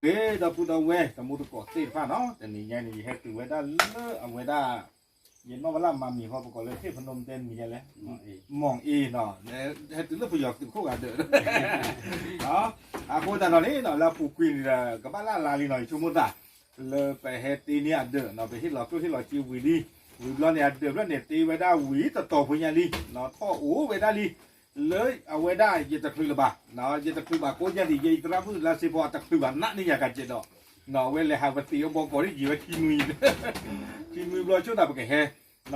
ဒီပုၢ်ဒီဝဲၢ်တံၤသကိးသ့ၣ်တဖၣ်နီၤ, တနံၤညါအံၤန့ၣ် ယဟဲတုၤဝဲဒၣ်လၢအဝဲဒၣ် ယနီၢ်ကလၢ်မၤမံၤဃီ ပကိးလၢထ့ၣ်ဖနူ တဲမံၤယဲလဲၣ်, မီၣ်အ့နီၤ, ဟဲတုၤလၢပယီၤသုးခိၣ်ဂၤဒၢး အဃိသတးဒီးန့ၣ်နီၤ လၢအပူၤကွံာ်န့ၣ်ဒီး ကဘၣ်လၢ်လါလံနီၤ ယဆိကမိၣ်သး လၢပဟဲတ့န့ၢ်အဒၢးနီၤ ပဟ့ၣ်လီၤကျိၣ်ဟ့ၣ်လီၤစ့ဝံၤလံ, ဝံၤဘျီန့ၣ် အဒၢးဘျီန့ၣ် တ့ဝဲဒၣ်ဝံၤတတီၤဖိညါလံ, ထီၣ်အိၣ်ဝဲဒၣ်လံ လၢအဝဲဒၣ်ယတချုးလၢၤဘၣ်, ယတချုးဘၣ်ကိးညါဒံး ယသရၣ်မုၣ်လါစ့ဖီအတချုးဘၣ်နးန့ၢ်ယၤကကဲးဒီး, အဝဲလဲၤဟးပသံးအဘီကီးဒ်ယံၤဝဲခံနွံ, ခံနွံဘျီဆိသးပကဟဲ,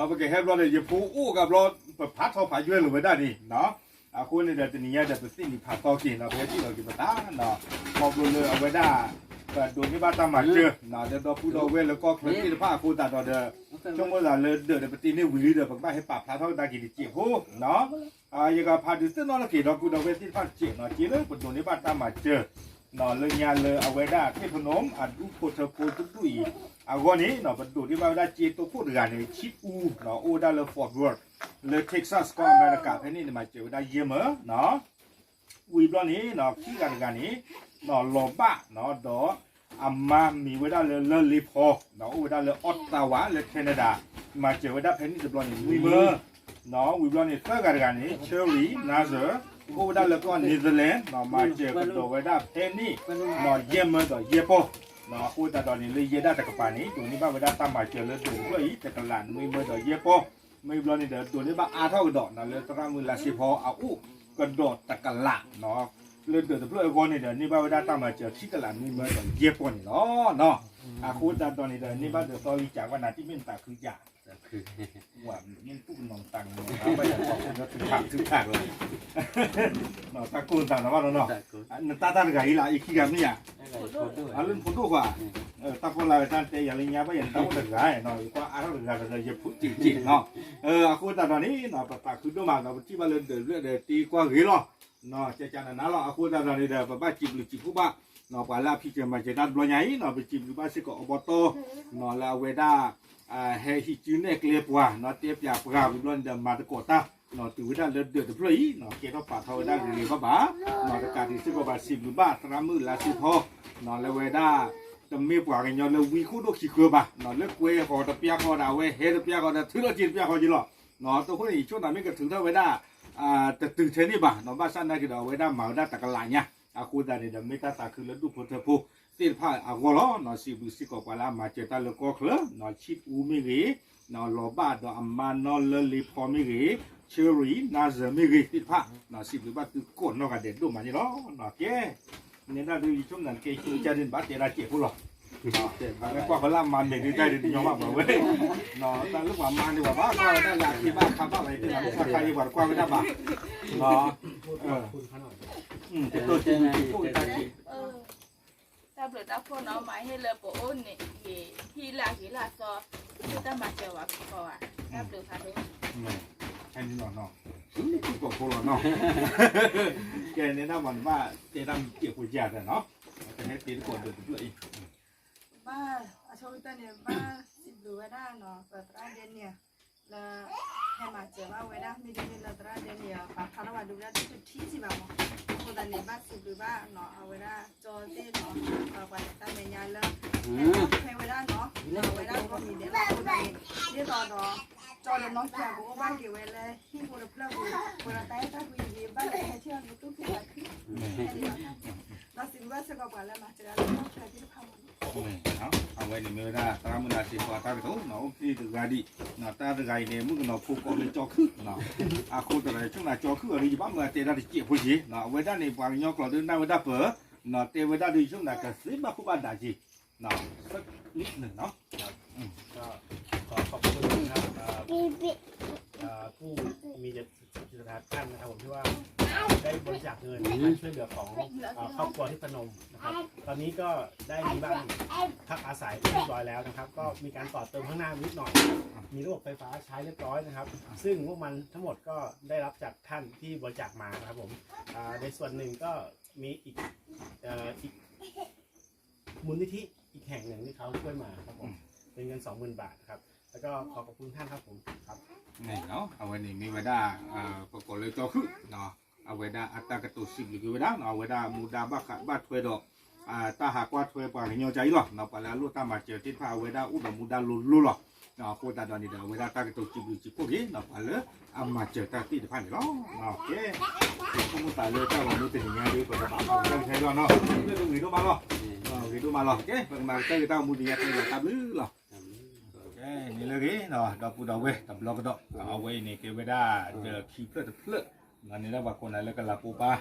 ပကဟဲဘျီဒီး ယဖိအိၣ်ဂၤဘျီ ပဖးထီဖးယွဲၢ်လၢၤဝဲဒၣ်န့ၣ်, အဃိန့ၣ်ဒီး တနံၤညါဒီး ပသ့ၣ်နံၤဖးထီက့ၤနီၤ ပဟဲထံၣ်လီၤက့ၤပသးနီၤ, ခီဖျိလၢအဝဲဒၣ် ပဒိးန့ၢ်ဘၣ်တၢ်မၤစၢၤ ဒီးဒီပုၢ်ဒီဝဲၢ်လၢကီၢ်ချၢသ့ၣ်တဖၣ်အဃိသတးဒီးဒီး ဆိကမိၣ်သးလၢဒၢးဒီးပတ့န့ၢ်ဝံၤလံဒီး ပကဘၣ်ဟဲပာ်ဖျါထီၣ်ကဒါက့ၤတစဲးဖိနီၤ, ယကဖးဒုးသ့ၣ်နီၣ်ထီၣ်က့ၤဒီပုၢ်ဒီဝဲၢ်သ့ၣ်တဖၣ်တစဲးနီၤ က့လၢပဒိးန့ၢ်ဘၣ်တၢ်မၤစၢၤ လၢညါလၢအဝဲဒၣ်ထ့ၣ်ဖနူ အဒူဖိထၢဖိတဒူၣ်အံၤ အဂီၢ်န့ၣ်နီၤ ပဒိးန့ၢ်ဘၣ်ဝဲဒၣ်စ့တိခိၣ်တဂၤန့ၣ် ဆံးအူနီၤ အိၣ်ဝဲဒၣ်လၢ Fort Worth လၢ Texas ကီၢ်အမဲရကၤ ဖဲန့ၣ်န့ၣ် မၤစၢၤဝဲဒၣ်ယဲၢ်မၢနီၤ ဝံၤဘျီန့ၣ်နီၤ ခံဂၤတဂၤန့ၣ် လီၤဘၣ်နီၤ ဒီးအမါမံၤဝဲဒၣ်လၢလၢလ့ဖီ အိၣ်ဝဲဒၣ်လၢ Ottawa လၢ Canada မၤစၢၤဝဲဒၣ်ဖဲန့ၣ်တဘျီန့ၣ် နွံမၢ ဝံၤဘျီန့ၣ် သၢဂၤတဂၤန့ၣ် Cherry Nazar အိၣ်ဝဲဒၣ်လၢကီၢ် Netherlands နီၤ မၤစၢၤကဒီးဝဲဒၣ်ဖဲန့ၣ် နီၤယဲၢ်မၢဒီးယဲၢ်ပီၢ်, အဃိသတးဒီးန့ၣ် လၢယဲဒၣ်တကပၤန့ၣ် ဒိးန့ၢ်ဘၣ်ဝဲဒၣ်တၢ်မၤစၢၤလၢဒၢးတဖျၢၣ်အံၤ တကလးနွံမၢဒီးယဲၢ်ပီၢ်, မ့ၢ်ဘျီန့ၣ်ဒီး ဒိးန့ၢ်ဘၣ်အါထီၣ်ကဒီးနီၤ လၢသရၣ်မုၣ်လါစ့ဖီအအိၣ်ကဒီးတကလးနီၤ လၢဒၢးတဖျၢၣ်အဂီၢ်န့ၣ်ဒီး န့ၢ်ဘၣ်ဝဲဒၣ်တၢ်မၤစၢၤခံကလးနွံမၢဒီးယဲၢ်ပီၢ်န့ၣ်လီၤ. အဃိသတးဒီးန့ၣ်ဒီး န့ၢ်ဘၣ်ဒၢးသီလံကးကွၢ်နၤ တမ့ၢ်နသးခုကး မ့ၢ်ပူၣ်ကနီၤတၢ်ကနီၤ ဘၣ်ယၤပှၤဖိဒီးထုးထးထုးထးလီၤ တၢ်ကိၢ်နသးနီၤဘၣ်နီၤ, နတၢ်တၢ်တဂၤအံၤလၢအအံၤခံဂၤမ့ၢ်ဧါ, အလၢနဖိဒိၣ်ခွါ, တၢ်ဖီလာ်ဝဲတၢ်တဲယၤလၢညါဘၣ်ယၤနတၢ်အိၣ်တဂၤနီၤ ယကွၢ်အါထီၣ်တဂၤဒီးယဖိတံၢ်တံၢ်နီၤ, အဃိသတးဒီးန့ၣ်နီၤ ပသးခုဒိၣ်မးနီၤ ပထံၣ်ဘၣ်လၢဒၢးတဖျၢၣ်ဒီးတ့ကွၢ်ဂ့ၤလီၤ ကကနနါလီၤ အဃိသတးဒီးန့ၣ်ဒီး ပဘၣ်စံးဘျုးစံးဖှိၣ်ဘၣ် ပှၤလၢအဖံးစၢၤမၤစၢၤတၢ်တဘျီညါအံၤနီၤ ပစံးဘျုးဘၣ်စ့ၢ်ကီးအဘီတီ လၢအဝဲဒၣ် ဟဲဟံးစုနဲၣ်ကျဲပှၤနီၤ တဲပၠးပှၤဝံၤဘျီန့ၣ်ဒီး မၤသကိးတၢ်နီၤ တုၤဝဲဒၣ်လၢဒၢးတဖျၢၣ်အံၤနီၤ ကဲထီၣ်ပာ်ထီၣ်ဝဲဒၣ်ဂ့ၤဂ့ၤဘၣ်ဘၣ်နီၤ တကးဒံးစ့ၢ်ကီးဘၣ် စံးဘျုးဘၣ်သရၣ်မုၣ်လါစ့ဖီ လၢအဝဲဒၣ် တမ့ၢ်ပှၤကညီလၢဝံခိၣ်ဒိၣ်ခံဃၢဘၣ်နီၤ လၢကွဲဃီၤတပျၢ်ဃီဒီး အဝဲဟဲတပျၢ်ဃီဒီး ထုးထီၣ်စ့တပျၢ်ဃီက့ၤလီၤ တခိၣ်န့ၣ် ယဆိကမိၣ်မ့ၢ်ကထုးထီၣ်ဝဲဒၣ် တတုၤထဲန့ၣ်ဘၣ်နီၤ ဘၣ်ဆၣ်နာ်က့ၤဒီး အဝဲဒၣ်မၤဝဲဒၣ်တကလးညါ အဃိသတးန့ၣ်ဒီး မ့ၢ်တၢ်သးခုလၢဒူၣ်ဖိထၢဖိသ့ၣ်တဖၣ်အဂီၢ်လီၤနီၤ စံးဘျုးစ့ၢ်ကီးပှၤလၢအမၤစၢၤတၢ်လၢကီၢ်ချၢနီၤ ဆံးအူမ့ၢ်ဂ့ၤ လီၤဘၣ်ဒီးအမါနီၢ်လၢလ့ဖီမ့ၢ်ဂ့ၤ Cherry Nazar မ့ၢ်ဂ့ၤသ့ၣ်တဖၣ်နီၤ စံးဘျုးဘၣ်သုကိးနီၢ်ဂၤဒဲးဒိၣ်မးန့ၣ်လီၤ ကဲ နဲဒၣ်ဒုးယဆိကမိၣ်နၤ ကဲဆိကစၢ်ဒ်န့ၣ် ဘၣ်တဲဒၣ်စဲးဖိလီၤ ပှၤကွၢ်ဖီလာ်မၤမဲာ်ဒုးတၢ်ဒုးညီဘၣ်ပှၤဝဲ တၢ်လၢပှၤမၤန့ၣ် ပှၤဘၣ်ကွၢ်ဝဲဒၣ်လၢအခ့ဘၣ်ခးဘၣ်ဝဲ သ့ၣ်လၢခါခါယဲ ပှၤတကွၢ်ဝဲဒၣ်ဘၣ် တတိၢ်တံၢ်တံၢ်ဖိတၢ်က့ၤ တၢ်ဘျုးတၢ်ဖှိၣ်နီၤ မၤဟ့ၣ်လၢပအိၣ်န့ၣ်ဂ့ၤ ဟံၣ်လၢအဂ့ၤလၢအသီ တၢ်မၤစၢၤဝဲကီးဘၣ် တၢ်ဘျုးဖးဒိၣ် ဟဲန့ၣ်လီၤနီၤ သုကိးဖိလီၤနီၤ ကဲန့ၣ်ဒၣ်မၤနဘၣ်တဲတၢ်မံၤတ့ၢ်ဖိကၢ်ဒီးနီၤ ကဟဲတ့သကိးဒၢးတဖျၢၣ်အံၤ ဘၣ်အဆိကတၢၢ်န့ၣ် ဘၣ်စံးဘျုးဝဲဒၣ်နီၤ ပသရၣ်ဒဲနံၣ် လၢ ဟဲမၤစၢၤဘၣ်ဝဲဒၣ် မ့ၢ်ဒ်န့ၣ်လၢသရၣ်ဒဲနံၣ် ပာ်ဖျါထီၣ်ဘၣ်ဒုးဝဲဒၣ်တထံၣ်စံးဘၣ်မး အဃိသတးန့ၣ် ဘၣ်စံးဘျုးဘၣ်နီၤ အဝဲဒၣ်ကၠီသ့ၣ်နီၤ ပှၤလၢတၢ်မဲာ်ညါလၢ ဟဲဖဲဝဲဒၣ်နီၤ အဝဲဒၣ်ကီၢ်မံၤဒဲးလီၤအဃိသတးန့ၣ် ဒ်သိးဒီး ကၠီဒီးနီၢ်ကၠီကအိၣ်ဘၣ်က့ၤဝဲလၢဟံၣ်ဖိတဖျၢၣ်ပူၤ ပဝဲဒၣ်တၢ်အဲၣ်တၢ်ကွံအံၤ ဘၣ်လၢဟဲထံၣ်အီၤကတူၢ်ကဲၤသးခု ဒီးစံးဘျုးဘၣ်စ့ၢ်ကီးပှၤလၢမၤစၢၤဒၣ်လၢကီၢ်ချၢသ့ၣ်တဖၣ်မး အဝဲန့ၣ်မ့ၢ်ဝဲဒၣ် သရၣ်မုၣ်လါစ့ဖီအတၢ်ကတိၤနီၤ အိၣ်ကသံၣ်တဂၤဒံး တၢ်တဂၤအံၤန့ၣ် မုၣ်ကနီၤဖိကိးလၢကၠီခုၣ်နီၤ အဃိသတးဒီး ဆိကမိၣ်ကၠီခုၣ်အီၤဒီး ယဘၣ်မၢအတဲဒၣ်တစဲးဖိက့ၤနီၤ အဝဲဒၣ်န့ၣ် ပှၤကညီကျိာ်ဒုးနၢ်ဝဲဒၣ်ပၢၤနီၤ တဲဝဲဒၣ်ဒီး ယဆိကမိၣ်ကသ့ဘၣ်ခိၣ်ဘၣ်ဒးက့ၤနီၤ သၢနံၣ်နီၤ ก็ขอบคุณนะครับเอ่อเอ่อผู้มีจิตศรัทธาท่านนะครับผมที่ว่าได้บริจาคเงินในการช่วยเหลือของเอ่อครอบครัวที่พนมนะครับ ตอนนี้ก็ได้มีบ้านพักอาศัยเรียบร้อยแล้วนะครับ ก็มีการต่อเติมข้างหน้านิดหน่อย มีระบบไฟฟ้าใช้เรียบร้อยนะครับ ซึ่งงบประมาณทั้งหมดก็ได้รับจากท่านที่บริจาคมานะครับผมอ่าในส่วนหนึ่งก็มีอีกเอ่ออีก มูลนิธิอีกแห่งหนึ่งที่เขาช่วยมาครับผมเป็นเงินสองหมื่นบาทนะครับแล้วก็ขอขอบคุณท่านครับผมครับ န့ၣ်နီၤ အဝဲန့ၣ်မ့ၢ်ဝဲဒၣ် ပကိးလၢကၠီခုၣ်နီၤ အဝဲဒၣ်အတၢ်ကတိၤစံးဘျုးက့ၤဝဲဒၣ်နီၤ အဝဲဒၣ်မူဒါဘၣ်ဃးဘၣ်ထွဲဒီး တၢ်ဟးကွၢ်ထွဲပှၤကညီကအံၤလီၤ. ပှၤလၢအလိၣ်တၢ်မၤစၢၤသ့ၣ်တဖၣ် အဝဲဒၣ်အိၣ်ဒီးမူဒါလိၤလိၤလီၤ. အဃိသတးဒီးန့ၣ်ဒီး အဝဲဒၣ်တၢ်ကတိၤစံးဘျုးစံးဖှိၣ်က့ၤ ပှၤလၢအမၤစၢၤတၢ်သ့ၣ်တဖၣ်န့ၣ်လီၤ. ကဲ ဆိကမိၣ်သးလၢတၢ်ဂီၤမူတနံၤညါဒီး ပကဘၣ်မၤကတၢၢ်ကထဲလီၤနီၤ. ဂ့ၤဒိၣ်မးလီၤ. ဂ့ၤဒိၣ်မးလီၤ. ကဲ ပကမၤကတၢၢ်က့ၤတၢ်ဂီၤမူတနံၤညါ တၢ်ဘျုးလီၤ. ကဲ န့ၣ်လၢဂ့ၤ ဒီပုၢ်ဒီဝဲၢ်တဘျီကဒီး အဝဲအံၤန့ၣ် ကဲဝဲဒၣ်ဒီးခံဖျၢၣ်တဖျၢၣ် န့ၣ်လၢပှၤကိးနၤလၢကလးပိပၢ်,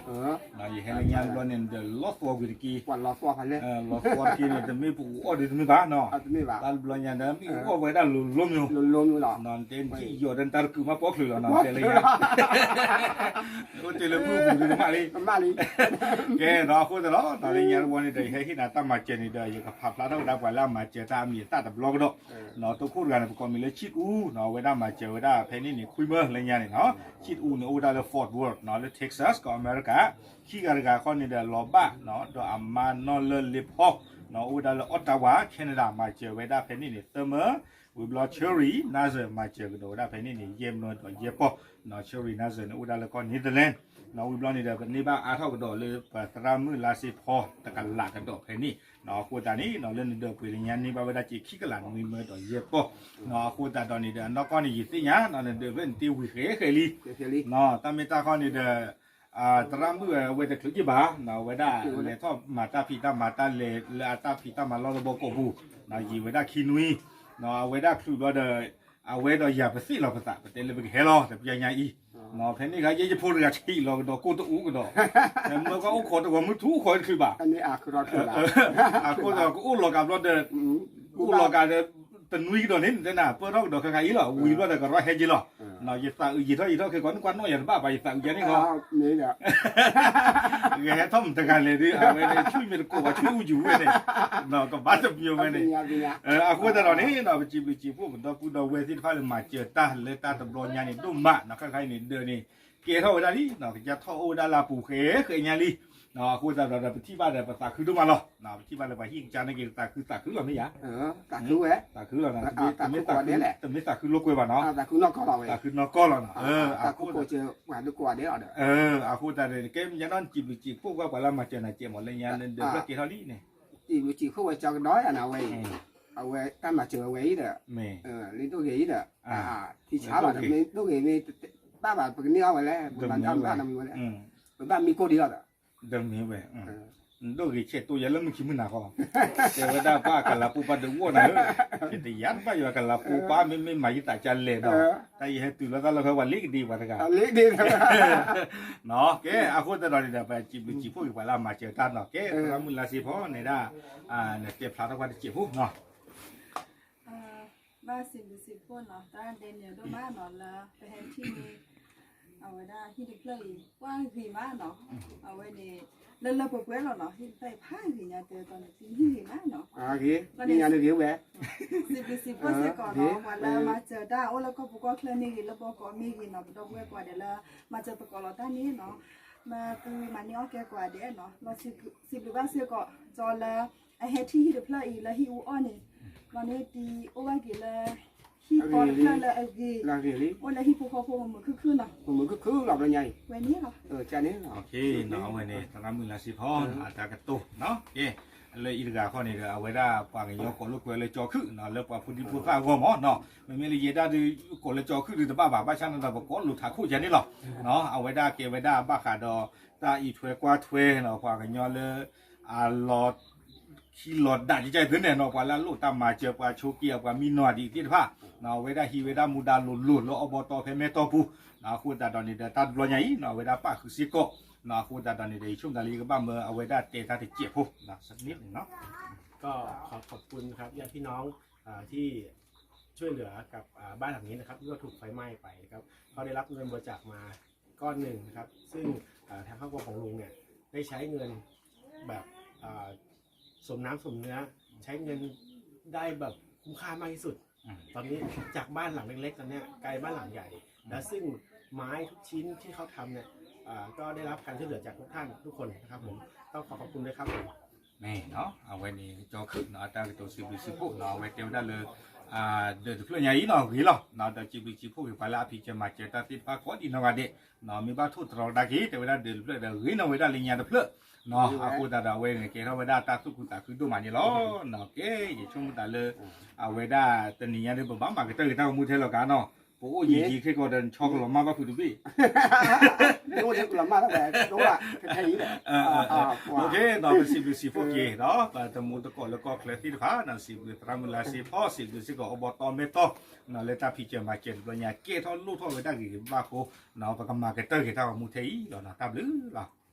ယဟဲလၢညါတဘျီန့ၣ်ဒီး လီၤသွီကွံာ်တက့ၢ်, လီၤသွီတက့ၢ်န့ၣ် တမ့ၢ်ပအူအီၣ်ဒ်တမ့ၢ်ဘၣ်နီၤ, တၢ်တဘျီညါဒီး မ့ၢ်အူအီၣ်ဝဲဒၣ်လိၤလိၤမ့ၢ်, တဲနထံၣ်ယီၤဒီးနတၢ်တကုာ်မးပိာ်ချုးလီၤနီၤ, တဲလၢညါ အိၣ်တ့ၢ်လၢမုၢ်ပူၤဒ်တမးလံ, ကဲဒီးအဃိသတးဒီး လၢညါတဘျီန့ၣ်ဒီး ယဟဲဟ့ၣ်နၤတၢ်မၤစၢၤန့ၣ်ဒီး ယကဖးဖျါထီၣ်ဝဲဒၣ်ပှၤလၢအမၤစၢၤတၢ်အမံၤအသၣ်တဘျီကဒီး, တိခိၣ်တဂၤန့ၣ် ပကိးမံၤလၢ ဆံၣ်အူနီၤ, အဝဲဒၣ်မၤစၢၤဝဲဒၣ်ဖဲန့ၣ်န့ၣ် ခွံမၢလၢညါန့ၣ်နီၤ, ဆံၣ်အူန့ၣ် အိၣ်ဝဲဒၣ်လၢ Fort Worth နီၤ, လၢ Texas ကီၢ်အမဲရကၤ, ခံဂၤတဂၤခီန့ၣ်ဒီး လီၤဘၣ်နီၤ, ဒီးအမါနီၢ်လၢလ့ဖီနီၤ, အိၣ်ဝဲဒၣ်လၢ Ottawa Canada မၤစၢၤဝဲဒၣ်ဖဲန့ၣ်န့ၣ် သၢမၢ, ဝံၤဘျီ Cherry Nazar မၤစၢၤကဒီးဝဲဒၣ်ဖဲန့ၣ်န့ၣ် ယဲၢ်မၢဒီးယဲၢ်ပီၢ်နီၤ, Cherry Nazar န့ၣ် အိၣ်ဝဲဒၣ်လၢကီၢ် Netherlands နီၤ, ဝံၤဘျီန့ၣ်ဒီး ပန့ၢ်ဘၣ်အါထီၣ်ကဒီးလၢပသရၣ်မုၣ်လါစ့ဖီတကလးကဒီးဖဲန့ၣ်နီၤ, အဃိသတးန့ၣ်နီၤ လၢနဒၢးပှ့ၤလၢညါန့ၢ်ဘၣ်ဝဲဒၣ်စ့ခံကလး နွံမၢဒီးယဲၢ်ပီၢ်နီၤ, အဃိသတးဒီးန့ၣ်ဒီး အနီၢ်ကီၢ်န့ၣ် ယသ့ၣ်ညါနီၤ နဒၢးဖဲန့ၣ်တ့ၢ်ဝံၤဃဲဃဲလံနီၤ, တၢ်မ့ၢ်တၢ်ခီန့ၣ်ဒီး သရၣ်မုၣ်အဝဲတချုးက့ၢ်ဘၣ်နီၤ, အဝဲဒၣ်လဲၤထီၣ်မၤတၢ်ဖံးတၢ်မၤတၢ်လဲၤလၢအတၢ်ဖံးတၢ်မၤလီၢ်တဘီကီၢ်ပူၤနီၤ, ယံာ်ဝဲဒၣ်ခံနွံနီၤ, အဝဲဒၣ်ချုးဘျီဒီး အဝဲဒီးယၤပသ့ၣ်လီၤပသး ပတဲလၢပကဟဲလီၤ တပျၢ်ညါအံၤနီၤ, ဖဲန့ၣ်ခါယဲယဖိတဂၤဆံးလီၤကဒီး ကိၢ်တအူကဒီး, မၢကီၢ်အိၣ်ခိးတဂီၤမုၢ်ထူၣ်အိၣ်ခိးတချုးဘၣ်, အဃိဒီးကအိၣ်လီၤကးဘျီဒီး အိၣ်လီၤကးဒီး တနွံကဒီးန့ၣ် နတဲနၤ ပၢၢ်ထီၣ်ကဒီးခဲခါအံၤလီၤ, ဝံၤဘျီဒီးကရီဟဲက့ၤလီၤ, ယသးအုးယံာ်ထီၣ်ယံာ်ထီၣ်ခဲကီး နကွၢ်နီၣ်ယၤတဘၣ်ဘၣ် ယသးအုးယၤန့ၣ်ခီ ဂဲၤဟဲထီၣ်မတဂၤလဲၣ်ဒီး အဝဲန့ၣ်ဆူၣ်မ့ၢ်တကိးဘၣ် ဆူၣ်အူယူၤဝဲန့ၣ်, ကဘၣ်တပျီၤဝဲန့ၣ်, အဃိသတးဒီးန့ၣ်နီၤ ပစံးဘျုးစံးဖှိၣ်ပဒီပုၢ်ဒီဝဲၢ်သ့ၣ်တဖၣ်လၢမၤစၢၤတၢ်လၢတၢ်တဘျီညါန့ၣ် ဒိၣ်မးနီၤ, ခဲခါအံၤန့ၣ်ဒၢးန့ၣ် ကဲထီၣ်ဝဲဒၣ်လံနီၤ, ကစၢ်ထီၣ်အိၣ်ဝဲဒၣ်လၢအပူၤဃဲဃဲညါလံနီၤ, အဃိသတးဒီး ပထံၣ်ဘၣ်ဒီး ပသးခုဒိၣ်မးလီၤ, ပထံၣ်ဘၣ်လၢပှၤဟံၣ်ကစၢ်န့ၣ်က့ၤ သးခုသးခုလီၤမ့ၢ်ယၤ, သးခုဝဲ, သးခုလီၤနီၤ, တမ့ၢ်သးခုလိာ်ကွဲဘၣ်နီၤ, သးခုနီၢ်ကီၢ်လီၤနီၤ, အဃိသတးန့ၣ် ကဲညါနီၢ်စံးဘျုးစံးဖှိၣ်ကွၢ်ပှၤလၢမၤစၢၤနၤစဲးမး လၢညါန့ၣ် ဒၢးဖျၢၣ်ကဲထီၣ်လံန့ၣ်, စံးဘျုးစံးဖှိၣ်ဝဲကၠီကဒီးယၤန့ၣ် အဝဲအံၤ, အဝဲတၢ်မၤစၢၤဝဲအံၤဒီး, လၢဒိၣ်ဂ့ၤအံၤဒီး, ထံဆါလီၤဒီး မ့ၢ်ဒိၣ်ဂ့ၤမ့ၢ်တဘၣ်ဘၣ် ပကန့ၢ်အီၤဝဲလဲၣ်, ပဘၣ်မံကိၢ်ဒံးလီၤဒီး, ပဘၣ်မံကိၢ်ဒံးလီၤဒီး ဒ်မ့ၢ်ဝဲ, ဒိၣ်ဂ့ၤဆဲးတိၢ်ယၤလၢမုၢ်ခံမုၢ်နၤဃီ, တဲဝဲဒၣ်ပှၤကလးပိပၢ်ဒုးဝီၣ်နၤဧၢ, ယတယါတဘၣ်ယွၤကလးပိပၢ် မ့မ့ၢ်မၤယသးကလဲၣ်ဒီး, တၢ်ယဟဲတုၤလီၤတၢ်လီၢ်ဖဲပှၤလ့ကဒံးပှၤတဂၤ, ကဲ အဃိသတးဒီးန့ၣ်ဒီး ပစံးဘျုးစံးဖှိၣ်က့ၤပှၤလၢအမၤစၢၤတၢ်နီၤ, ကဲ သရၣ်မုၣ်လါစ့ဖီန့ၣ်ဒၣ်, နတဲဖျါထီၣ်ကွၢ်တစဲးဖိနီၤ ဘၣ်စံးဘျုးစံးဖှိၣ်နီၤ သရၣ်ဒဲန့ၣ်ဒိၣ်မးနီၤ လၢပဟဲထံၣ်န့ၣ် အဝဲဒၣ်ဟံၣ်တဖျၢၣ်အံၤ ပှၢ်ဂ့ၤမးနီၤ, အဝဲန့ၣ် လၢလၢပှဲၤပှဲၤလီၤနီၤ ဟံၣ်တဖျၢၣ်အံၤဖးဂ့ၤညါတဲတီၤန့ၣ် သုဟံၣ်ဂ့ၤမးနီၤ, ဂ့ၤညါန့ၣ်ဂ့ၤဝဲ, စံးဘျုးစံးဖှိၣ်စ့ၢ်ကီးနီၤ ပှၤလၢမၤစၢၤတၢ်အိၣ်လၢကီၢ်ပူၤကီၢ်ချၢမ့ၢ်ဂ့ၤ လၢဘီကီးမ့ၢ်ဂ့ၤနီၤ ပဒီပုၢ်ဝဲၢ်ကိးဂၤဒဲးလၢ မၤစၢၤသကိးလီၤတၢ်န့ၣ်နီၤ, မ့ၢ်သုမၤန့ၢ်အီၣ်ကဲကိးဂၤဒဲးနီၤ လီၤစံးဘျုးဘၣ်စ့ၢ်ကီး ကၠီလၢ အဟဲထံၣ်ဟံၣ်တဖျၢၣ်အံၤလၢဟံၣ်အူအီၣ်န့ၣ်, ဘျီန့ၣ်တံၤအိၣ်ဘၣ်က့ၤလၢ ဟံၣ်ဃီတဖျၢၣ်လၢအဂ့ၤ, အိၣ်လၢဟံၣ်ဖိဃီဖိမုာ်မုာ်ခုၣ်ခုၣ်နီၤ, မုာ်မုာ်ခုၣ်ခုၣ်လီၤဘျီညါအံၤ, ဝဲန့ၣ်လီၤ, အဝဲန့ၣ် သရၣ်မုၣ်လါစ့ဖီနီၤ အတၢ်ကတိၤနီၤ, ကဲ လၢအံၤတဂၤခီန့ၣ်ဒီး အဝဲဒၣ်ပှၤကညီကိးလိာ်ကွဲလၢကၠီခုၣ်နီၤ လၢပှၤဖိဒံဖိသၣ်အဂီၢ်မးနီၤ, မ့မ့ၢ်လၢယဲဒၣ်ဒုး ကိးလၢကၠီခုၣ်ဒုးတဘၣ်ဘၣ် ဘၣ်ဆၣ်န့ၣ်ဒီး ပကိးလိာ်ထးခိၣ်ယဲန့ၣ်လီၤ, အဝဲဒၣ်ကဲဝဲဒၣ်ဘၣ်ဃးဒီး တၢ်အံးထွဲကွၢ်ထွဲနီၤ ပှၤကညီလၢ အလီၤ ခံလီၤဒၣ်ကကဲသ့န့ၣ်နီၤ ပှၤလၢအလိၣ်တၢ်မၤစၢၤ ပှၤဆိးက့ၤအပှၤမံနီၤဒံးသ့ၣ်တဖၣ်, အဝဲဒၣ်ဟံးဝဲဒၣ်မူဒါလိၤလိၤလၢအီဘီတီဖဲမဲၢ်တီပူၤ, အဃိသတးဒီးန့ၣ်ဒီး တၢ်တဘျီညါအံၤနီၤ အဝဲဒၣ်ပၣ်ဃုာ်စ့ၢ်ကီး, အဃိသတးဒီးန့ၣ်ဒီး ယဆိကမိၣ်သးလၢယကဘၣ်မၢအဝဲဒၣ်တဲတၢ်တစဲးဖိ, စနစ်န့ၣ်နီၤ ก็ขอขอบคุณนะครับญาติพี่น้องอ่าที่ ช่วยเหลือกับอ่าบ้านหลังนี้นะครับที่ว่าถูกไฟไหม้ไปนะครับก็ได้รับเงินบริจาคมาก้อนหนึ่งนะครับซึ่งอ่าทางครอบครัวของลุงเนี่ยได้ใช้เงินแบบอ่าสมน้ำสมเนื้อใช้เงินได้แบบคุ้มค่ามากที่สุดตอนนี้จากบ้านหลังเล็กๆตอนเนี้ยกลายบ้านหลังใหญ่แล้วซึ่งไม้ทุกชิ้นที่เขาทำเนี่ยอ่าก็ได้รับการช่วยเหลือจากทุกท่านทุกคนนะครับผมต้องขอขอบคุณด้วยครับผม မ့ၢ်နီၤ အဝဲန့ၣ် ကၠီခုၣ်နီၤ အတၢ်ကတိၤစံးဘျုးစံးဖှိၣ်နီၤ အဝဲတဲဝဲဒၣ်လၢ ဒၢးတဖျၢၣ်ညါအံၤနီၣ်ဂ့ၤလီၤ. ဒီးစံးဘျုးစံးဖှိၣ်က့ၤပှၤလၢအဖံးစၢၤမၤစၢၤတၢ်သ့ၣ်တဖၣ်ကိးဒံးနီၢ်ဂၤဒဲး, မ့ၢ်ဘၣ်ထိၣ်သတြီၤကဒါက့ၤ တဲဝဲဒၣ်ဒၢးတဖျၢၣ်ဒီးဂ့ၤနီၣ်ဝဲဒၣ်လၢညါတဖျၢၣ်, အဃိသတးဒီးအဝဲန့ၣ်ကဲထီၣ်ဝဲဒၣ်တၢ်သူၣ်ခုသးခုဒိၣ်မးန့ၣ်လီၤ. ကဲ ယဆိကမိၣ်သးလၢ အဝဲဒၣ်တနံၤညါဒီး ပဘၣ်မၤကတၢၢ်က့ၤတၢ်ဂီၤမူထဲလီၤကါနီၣ်, ပအိၣ်ယံာ်ယံာ်ခဲကီးဒီး နဆီကလီၤမၢ်ဘၣ်ဖုးတဘ့ၣ် ပစံးဘျုးစံးဖှိၣ်က့ၤဒီး ပတမူတကိးလၢကီၢ်ချၢသ့ၣ်တဖၣ် စံးဘျုးသရၣ်မုၢ်လါစ့ဖီ စံးဘျုးစ့ၢ်ကီးအဘီတီမဲတီ လၢတၢ်ဖံးစၢၤမၤစၢၤတဘျီညါ ကဲထီၣ်လိၣ်ထီၣ်ဝဲဒၣ်ဂ့ၤဂ့ၤဘၣ်ဘၣ်အဃိ ပကမၤကတၢၢ်က့ၤတၢ်ဂီၤမူထဲအံၤလီၤ. တၢ်ဘျုးလီၤ.